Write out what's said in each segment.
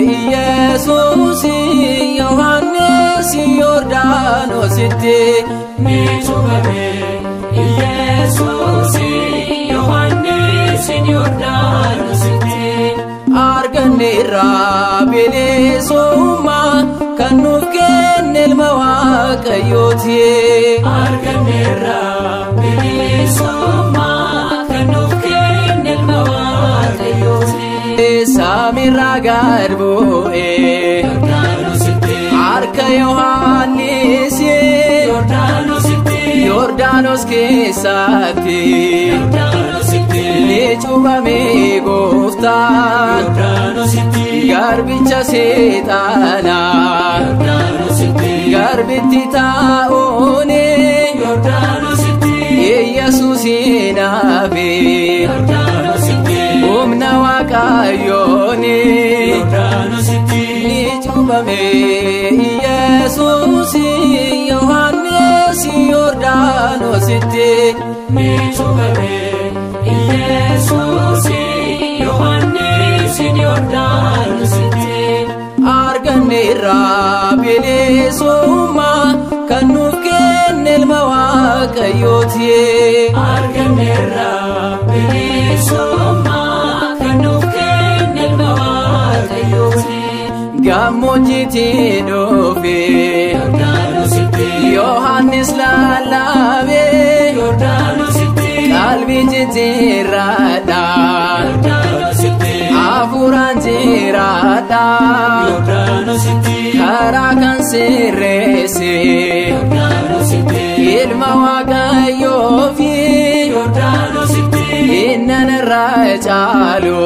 Yesuus Yohaannis Yordaanositti ni cuuphame. Yesuus Yohaannis Yordaanositti arganneerra bilisummaa kan nuuf kenne ilma Waaqayyooti. Arganneerra bilisummaa kan nuuf kenne ilma Waaqayyooti. Samiirraa gad bu'ee harka Yohaannis Yordaanos keessatti ni cuuphame gooftaan garbicha seexanaa garbitti taa'uun Yesuusin hafe humna Waaqayyoon ni cuuphame. Yesuus Yohaannis Yordaanositti ni cuuphame. Yesuus Yohaannis Yordaanositti arganneerra bilisummaa kan nuuf kenne ilma Waaqayyooti. Arganneerra bilisummaa kan nuuf kenne ilma Waaqayyooti. Gammoojjiitti dhufe Yohaannis lallabe qalbii jijjiirradha hafuuraan jiraadha karaa kan sirreesse ilma Waaqayyoofi innan irraa caalu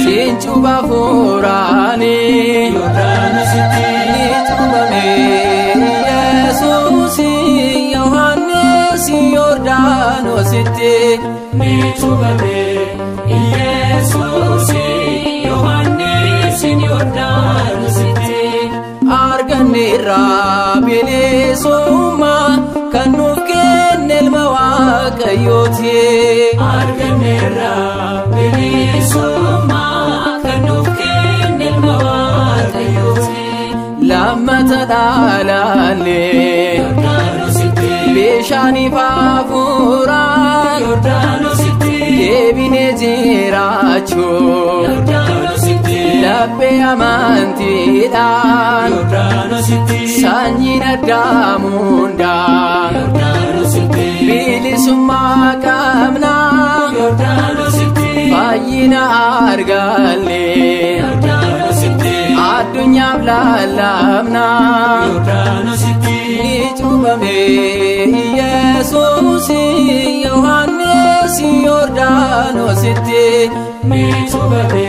siin cuupha hafuuraani ni cuuphame. Yesuus Yohaannis Yordaanositti ni cuuphame. Yesuus Yohaannis Waaqayyooti. Arganneerra bilisummaa kan nuuf kenne ilma Waaqayyooti. Lammata dhaalanne Yordaanositti bishaaniif hafuuraan Yordaanositti deebinee jiraachuu Yordaanositti laphee amantiidhaan Yordaanositti sanyiin Addaam hundaa Yordaanositti bilisummaa qabna Yordaanositti fayyina arganne Yordaanositti addunyaaf lallabna. Yordaanositti Ni cuuphame Yesuus Yohaannis Yordaanositti. Ni cuuphame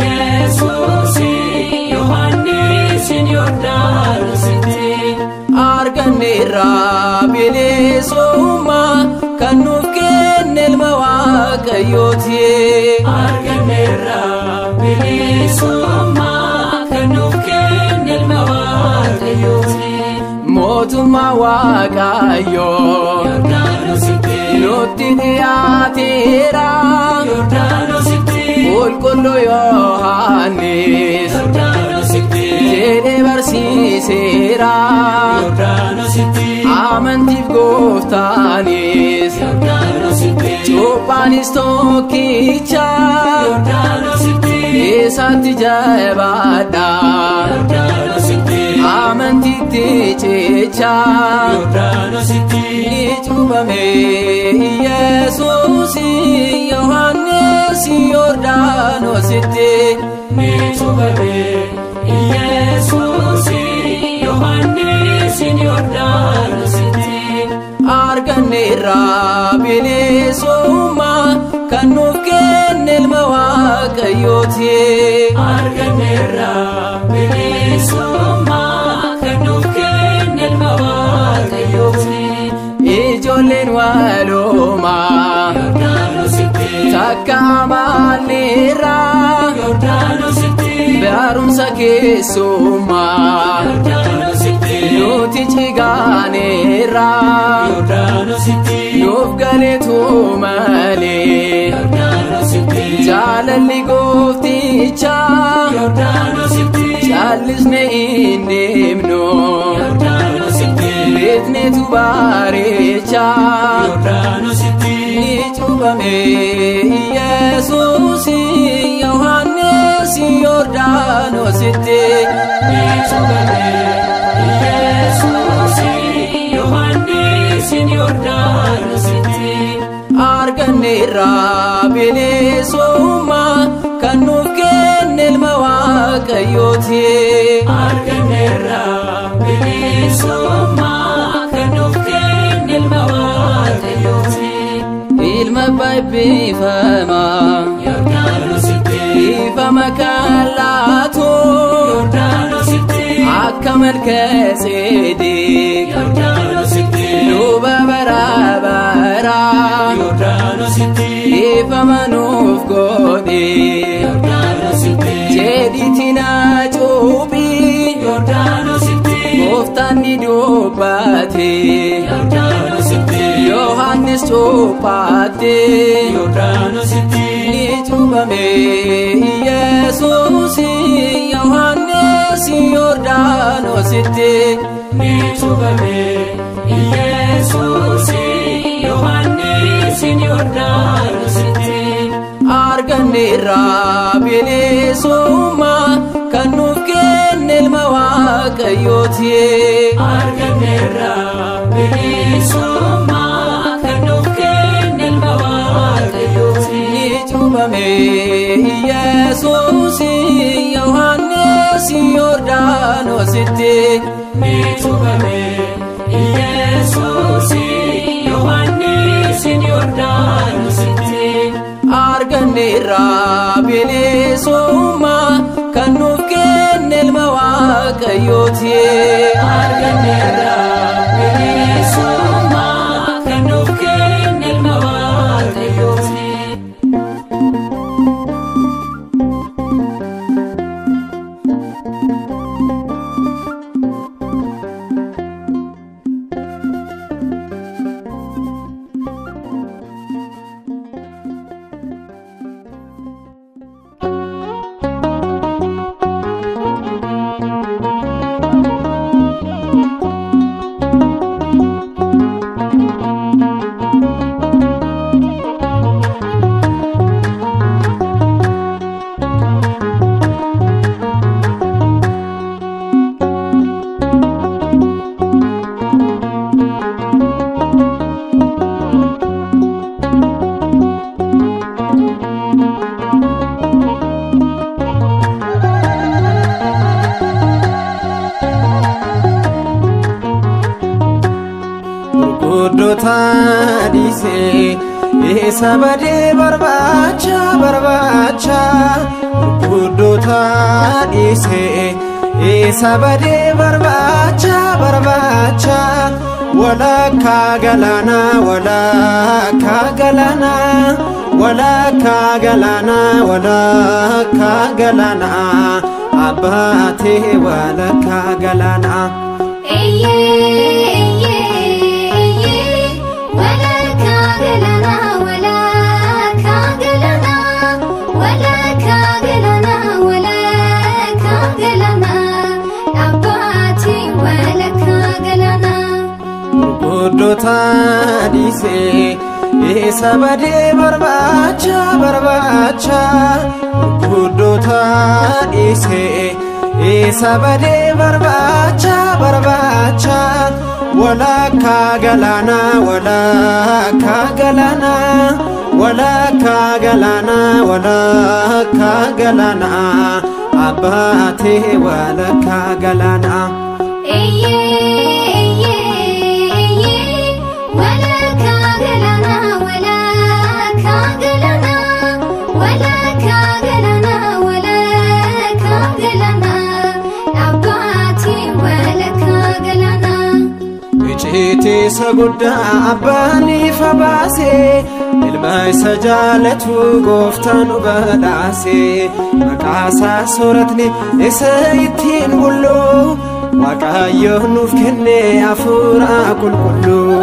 Yesuus Yohaannis Yordaanositti. Arganneerra bilisummaa kan nuuf kenne ilma Waaqayyooti. Arganneerra bilisummaa kan nuuf kenne ilma Waaqayyooti. Mootummaa Waaqayyoo Yordaanositti nutti dhiyaateera. Yordaanositti Qulqulluu Yohaannis Yordaanositti jedhee barsiiseera. Yordaanositti Amantiif gooftaanis Yordaanositti cuuphaanis tokkicha Yordaanositti isaatti jabaadha. Yordaanositti Amantiitti cicha Yordaanositti ni cuuphame Yesuus Yohaannis Yordaanositti. Ni cuuphame Yesuus Yohaannis Yordaanositti. Arganneerra bilisummaa kan nuuf kenne ilma Waaqayyooti. Arganneerra bilisummaa kan nuuf kenne ilma Waaqayyooti. Ijoolleen walumaa Yordaanositti takka amaalleerra Yordaanositti barumsa keessummaa Yordaanositti nuti cigaaneerra Yordaanositti nuuf galeetu malee Yordaanositti jaalalli gooftichaa Yordaanositti callisne hin deemnu Yordaanositti beeknetu bareecha Yordaanositti ni cuuphame Yesuus Yohaannis Yordaanositti. Ni cuuphame Yesuus Yohaannis Yordaanositti. Arganneerra bilisummaa kan nuuf kenne ilma Waaqayyooti. Arganneerra bilisummaa kan nuuf kenne ilma Waaqayyooti. Ilma eebbifamaa Yordaanositti ifama kan laatu Yordaanositti akka Malkaseedeq Yordaanositti luba bara baraa Yordaanositti ifama nuuf godhe Yordaanositti jedhiitti na cuuphi Yordaanositti gooftaan ni dubbate Yordaanositti Yohaannis cuuphaate Yordaanositti ni cuuphame Yesuus Yohaannis Yordaanositti. Ni cuuphame Yesuus Yohaannis Yordaanositti. Arganneerra bilisummaa kan nuuf kenne ilma Waaqayyooti. Arganneerra bilisummaa kan nuuf kenne ilma Waaqayyooti. Ni cuuphame Yesuus Yohaannis Yordaanositti. Ni cuuphame Yesuus Yohaannis Yordaanositti. Arganneerra bilisummaa kan nuuf kenne ilma Waaqayyooti. Arganneerra bilisummaa kan nuuf kenne ilma Waaqayyooti. Gurguddoota dhiisee eessa badee barbaacha barbaacha gurguddoota dhiisee eessa badee barbaacha barbaacha walakkaa galaanaa walakkaa galaanaa walakkaa galaanaa walakkaa galaanaa abbaatee walakkaa galaanaa. Gurguddoota dhiisee eessa badee barbaacha barbaacha gurguddoota dhiisee eessa badee barbaacha barbaacha walakkaa galaanaa walakkaa galaanaa walakkaa galaanaa walakkaa galaanaa abbaatee walakkaa galaanaa. Icciitii isa guddaa abbaan ifa baasee ilma isa jaalatu gooftaan nu badhaasee maqaa isaa sooratni isa ittiin bullu Waaqayyo nuuf kenne hafuura qulqulluu.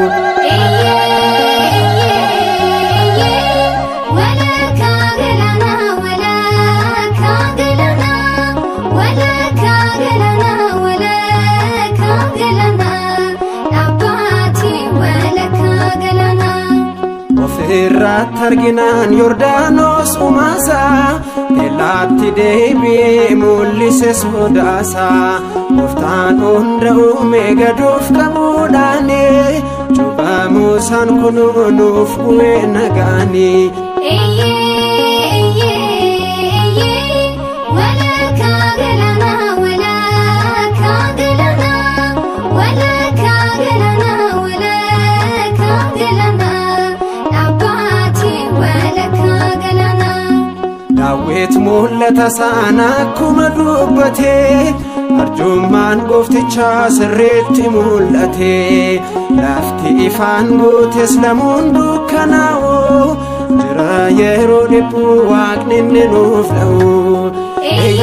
Ofirratti arginaan Yordaanos uumaasaa teellaatti deebi'ee mul'ise sodaasaa gooftaan hunda uume gaduuf qabuudhaani cuuphamuu isaan kunuu nuuf bu'ee nagaani. Daawit mul'ata sana akkuma dubbatee arjummaan gooftichaa sirriitti mul'ate lafti ifaan guutes lamuun dukkanaa'u jira yeroo dhiphuu waaqni inni nuuf dha'u.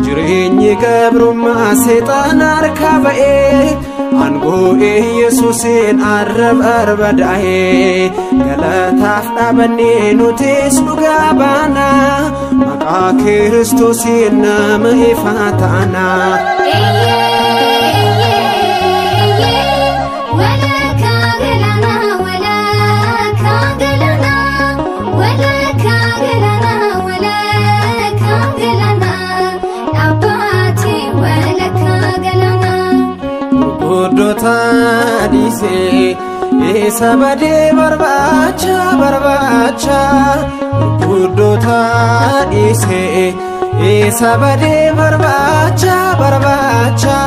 Jireenyi gabrummaa seexaan harkaa ba'ee aangoo Yesuusiin arraba barbadaa'ee galataaf dhaabannee nutis dhugaa baana maqaa Kiristoosiin nama ifaa taana. Gurguddoota dhiisee eessa badee barbaacha barbaacha gurguddoota dhiisee eessa badee barbaacha barbaacha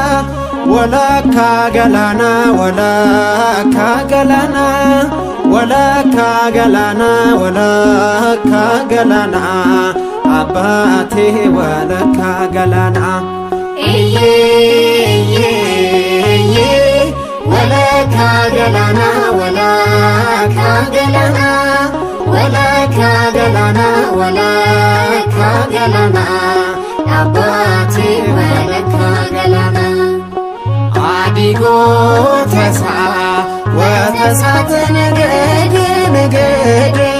walakkaa galaanaa walakkaa galaanaa walakkaa galaanaa walakkaa galaanaa abbaatee walakkaa galaanaa. Walakkaa galaanaa walakkaa galaanaa walakkaa galaanaa walakkaa galaanaa abbaatee walakkaa galaanaa. Adigoo tasaa watasaate nagede nagede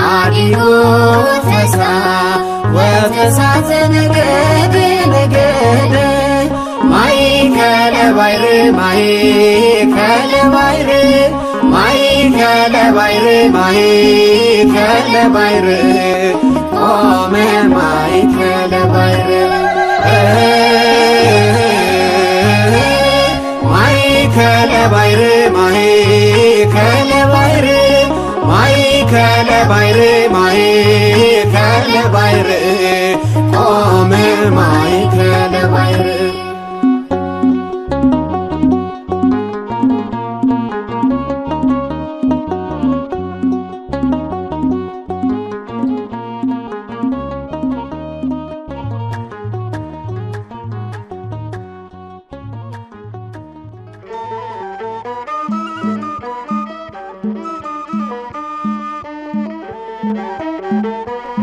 adigoo tasaa watasaate nagede nagede. Maikele bayre maikele bayre maikele bayre maikele bayre ome maikele bayre maikele. ባሕር ማእከለ ባሕር ማእከለ ባሕር ማእከለ ባሕር ቆመ ማእከለ ባሕር።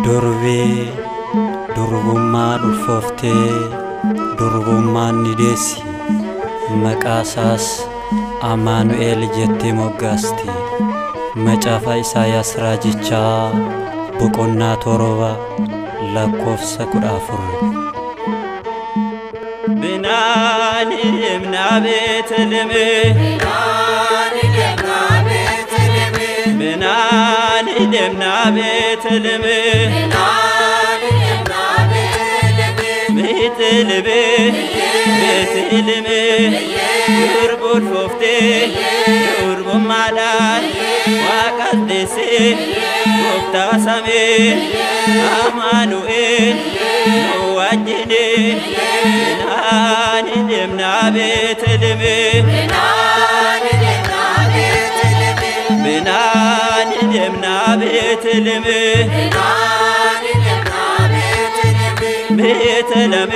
Durbee durbummaan ulfooftee durbummaan ni deessi, maqaa isaas Amaanu'el jettee moggaasti. Macaafa Isaayaas Raajichaa boqonnaa 7 lakkoofsa 14. ብናን ቤተልሔም ብናን ደምና ቤተልሔም ቤተልሔም ቤተልሔም ዱርቡን ፎፍቴ ዱርቡማዳን waaqas gooftaa samee Amaanu'el nu wajjini. Binaan deemnaa Beetelem, binaan deemnaa Beetelem, Beetelem,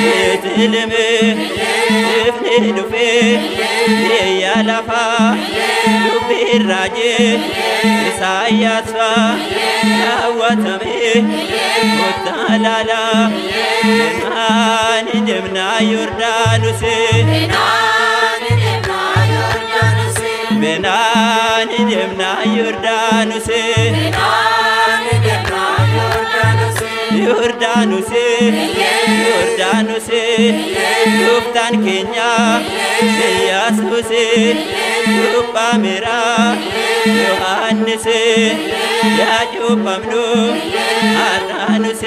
Beetelem. Ifni dhufee biyya lafaa dubbiin raajee Isaayyaas faa raawwatamee kottaa laalaa. Binaan deemnaa Yordaanus, binaan deemnaa Yordaanus, Yordaanus, Yordaanus. Gooftaan keenya Iyyasuus cuuphameera Yohaannis yaa cuuphamnu har'aanus.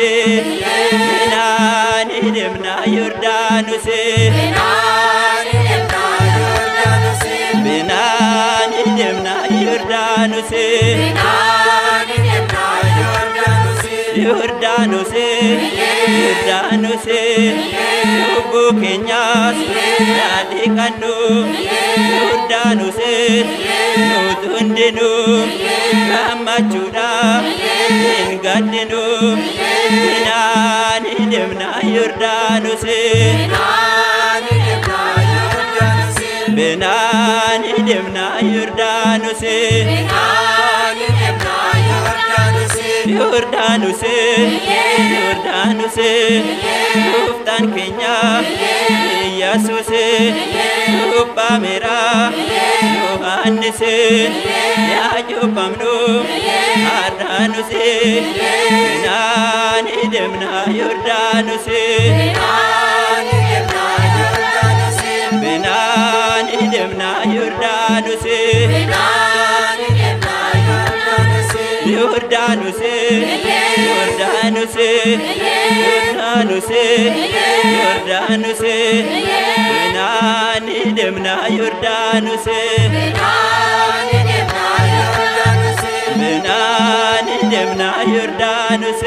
Binaan deemnaa Yordaanus, binaan deemnaa Yordaanus, Yordaanus, Yordaanus. Lubbuu keenyaas yaadhiqannu Yordaanus nuti hundinuu gammachuudha hin gaddinu. Binaan deemnaa Yordaanus, binaan deemnaa Yordaanus, Yordaanus, Yordaanus. Gooftaan keenya Iyyasuus cuuphameera Yohaannis yaa cuuphamnu har'aanus. Binaan deemnaa Yordaanus, binaan deemnaa Yordaanus, Yordaanus, Yordaanus, Yordaanus, Yordaanus. Binaan deemnaa Yordaanus, binaan deemnaa Yordaanus.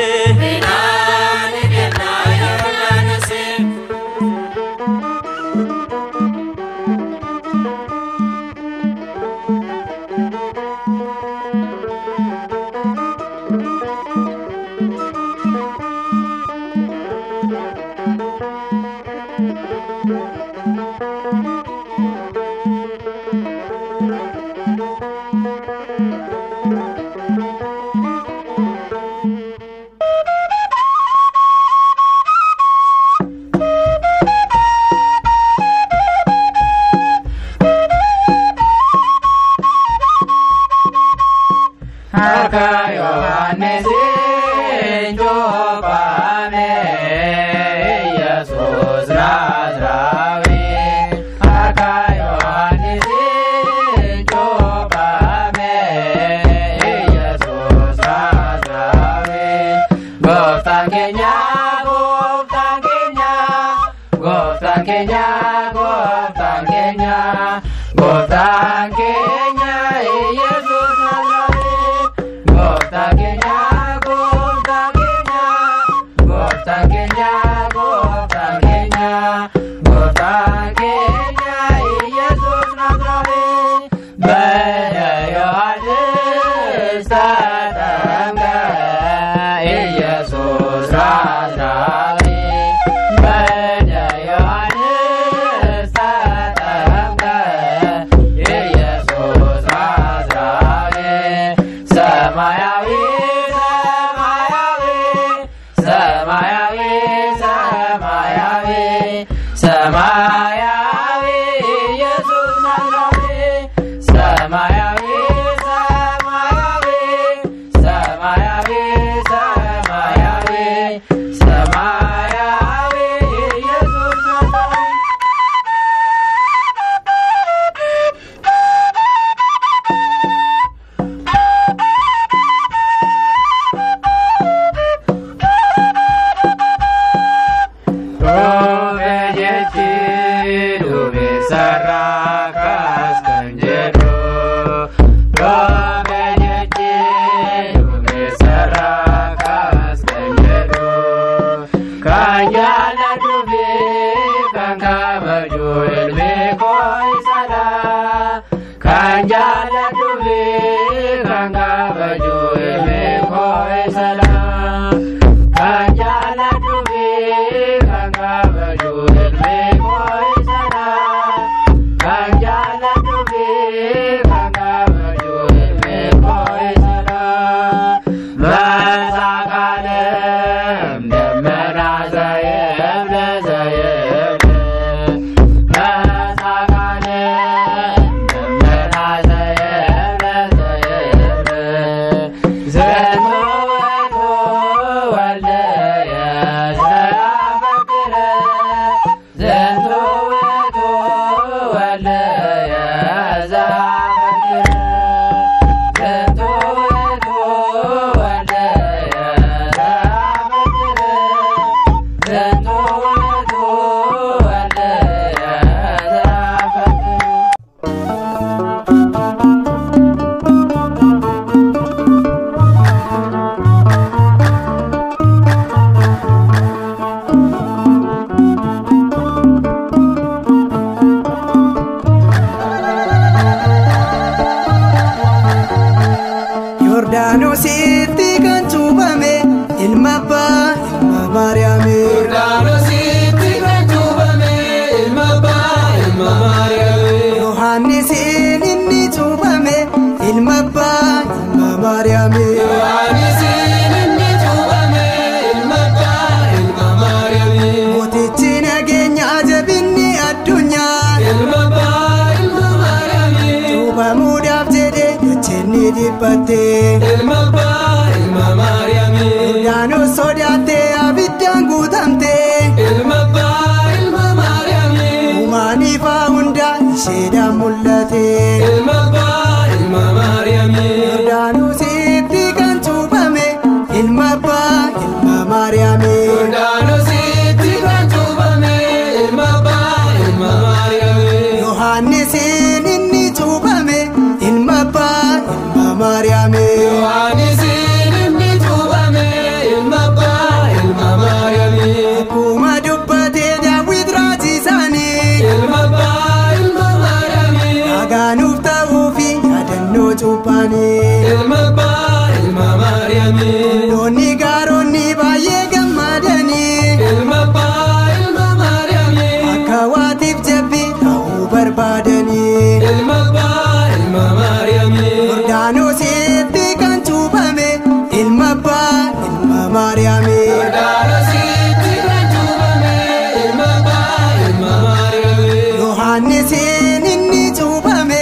Harka Yohaannisiin cuuphame Yesuus Naazraawi. Harka Yohaannisiin cuuphame Yesuus Naazraawi. Gooftaan keenya, gooftaan keenya, gooftaan keenya, gooftaan keenya. Gooftaan keenya Yesuus Naazraawii Gooftaan keenya Gooftaan keenya Gooftaan keenya Gooftaan keenya Gooftaan keenya Yesuus Naazraawii በደ ዮሐንስ ተጠምቀ ኢየሱስ ናዝራዊ በደ ዮሐንስ ተጠምቀ ኢየሱስ ናዝራዊ ሰማያዊ ሰማያዊ ሰማያዊ ሰማያዊ ሰማያዊ ኢየሱስ ናዝራዊ ሰማያዊ ሰማያዊ ሰማያዊ ሰማያዊ ሰማያዊ ኢየሱስ ናዝራዊ Dhufe jechi dhufe sarara kaas kan jedhu. Dhufe jechi dhufe sarara kaas kan jedhu. Kan jaalladhu fi kan kabaju ilmi koo isadha. Kan jaalladhu fi kan kabaju ilmi koo isadha. Kan jaalladhu fi kan kabaju ilmi koo isadha. Kan jaalladhu fi kan kabaju ilmi koo isadha. Masaqalem ደመና ዘይብል ዘይብል መሳቃለም ደመና ዘይብል ዘይብል ዘንወቱ ወልደየ ዘአፈቅረ ዘንወቱ ወልደየ ዘአፈቅረ ዘንወቱ ወልደየ ዘአፈቅረ ዘንወቱ ወልደየ ዘአፈቅረ Yordaanositti kan cuuphame ilma abbaa ilma Maariyaamii. Yordaanositti kan cuuphame ilma abbaa ilma Maariyaamii. Yohaannisiin inni cuuphame ilma abbaa ilma Maariyaamii. Yohaannisiin inni cuuphame ilma abbaa ilma Maariyaamii. Mootichi nageenyaa jabinni addunyaa Ilma abbaa ilma Maariyaamii. cuuphamuudhaaf jedhee dacheen ni dhiphatte. Ilma abbaa ilma Maariyaamii. Yordaanos sodaattee abiddaan guutamte. Ilma abbaa ilma Maariyaamii. Uumaan ifaa hunda isheedhaan mul'ate. Ilma abbaa ilma Maariyaamii. Yordaanositti kan cuuphame ilma abbaa ilma Maariyaamii. Yordaanositti kan cuuphame ilma abbaa ilma Maariyaamii. Yohaannisiin inni cuuphame ilma abbaa ilma Maariyaamii. Yohaannisiin inni cuuphame ilma abbaa ilma Maariyaamii. Akkuma dubbatee Daawit raajii isaanii Ilma abbaa ilma Maariyaamii. dhagaanuuf ta'uu fi yaadannoo cuuphaanii. Ilma abbaa ilma Maariyaamii. Loonni gaaronni baay'ee gammadanii Ilma abbaa ilma Maariyaamii. akka waatiif jabbi ta'uu barbaadanii. Ilma abbaa ilma Maariyaamii. Yordaanositti kan cuuphame ilma abbaa ilma Maariyaamii. Yordaanositti kan cuuphame ilma abbaa ilma Maariyaamii. Yohaannisiin inni cuuphame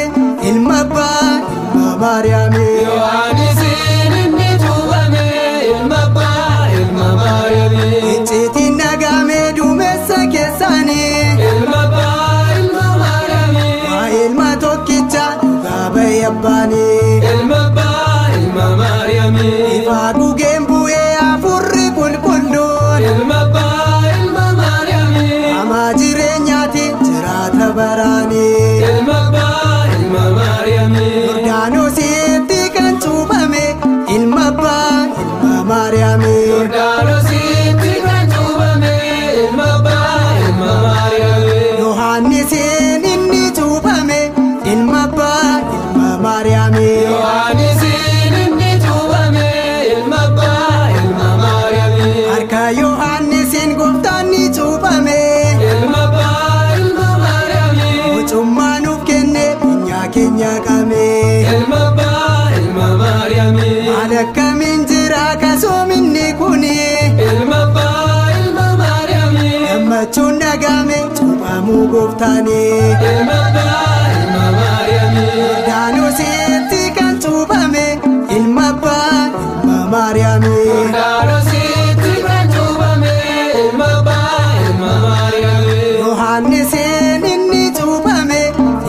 ilma abbaa ilma Maariyaamii. Yohaannisiin inni cuuphame ilma abbaa ilma Maariyaamii. Icciitiin dhaga'amee duumessa keessaanii Ilma abbaa ilma Maariyaamii. waa ilma tokkicha dhugaa ba'e abbaanii. Ilma abbaa ilma Maariyaamii. Ifaa gugeen bu'ee hafuurri qulqulluun Ilma abbaa ilma Maariyaamii. hamaa jireenyaati jiraata baraanii. Ilma abbaa Maariyaami. Yordaanositti kan cuuphame ilma abbaa ilma Maariyaami. Yohaannisiin inni cuuphame ilma abbaa ilma Maariyaami. Yohaannisiin inni cuuphame ilma abbaa ilma Maariyaami. Harka Yohaannisiin gooftaan ni cuuphame. Ilma abbaa ilma Maariyaami. Mucummaa nuuf kenne biyya keenya qabee. Ilma abbaa ilma Maariyaami. Haala akkamiin jira kasoominni kuni. Ilma abbaa ilma Maariyaami. Gammachuun dhagame cuuphamuu gooftaani. Ilma abbaa ilma Maariyaami. Yordaanositti kan cuuphame ilma abbaa ilma Maariyaami. Yordaanositti kan cuuphame ilma abbaa ilma Maariyaami. Yohaannisiin inni cuuphame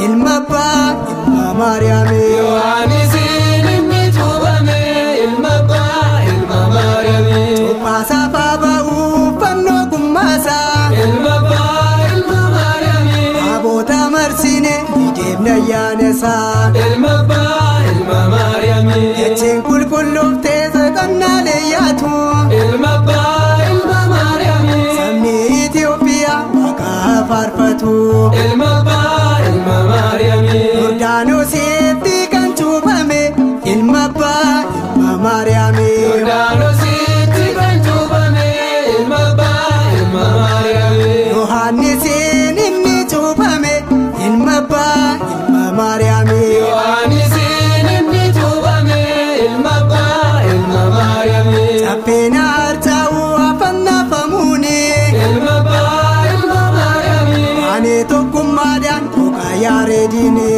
ilma abbaa ilma Maariyaami. Yohaannisiin inni cuuphame ilma abbaa ilma Maariyaami. Cuuphaasaa ba'uu fannoo gummaasaa. Ilma abbaa ilma Maariyaami. Aboota marsine ni deemna ayyaanasaa. Ilma abbaa ilma Maariyaami. Dacheen qulqullooftee seexannaalee yaatu. Ilma abbaa ilma Maariyaami. Sabni Itoophiyaa waaqa faarfatu. Ilma abbaa ilma Maariyaami. Yordaanositti kan cuuphame ilma abbaa ilma Maariyaami. Yordaanositti kan cuuphame ilma abbaa ilma Maariyaami. Yohaannisiin inni cuuphame ilma abbaa ilma Maariyaami. Yohaannisiin inni cuuphame ilma abbaa ilma Maariyaami. Caffeen harcaa'uu afannaafamuuni. Ilma abbaa ilma Maariyaami. Ani tokkummaadhaan dhugaa yaareediini.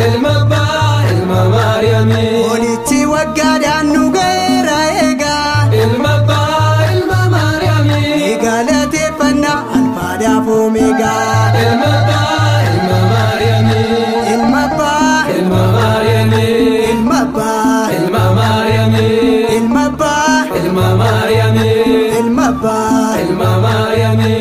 Ilma abbaa ilma Maariyaami. Olichi waggaadhaan nu ga'eera eegaa. Ilma abbaa ilma Maariyaami. Galateeffannaa alfaadhaaf omeegaa. Ilma abbaa ilma Maariyaami. Ilma abbaa Ilma Maariyaami. ilma abbaa Ilma Maariyaami. ilma abbaa Ilma Maariyaami. ilma abbaa. Ilma Maariyaami.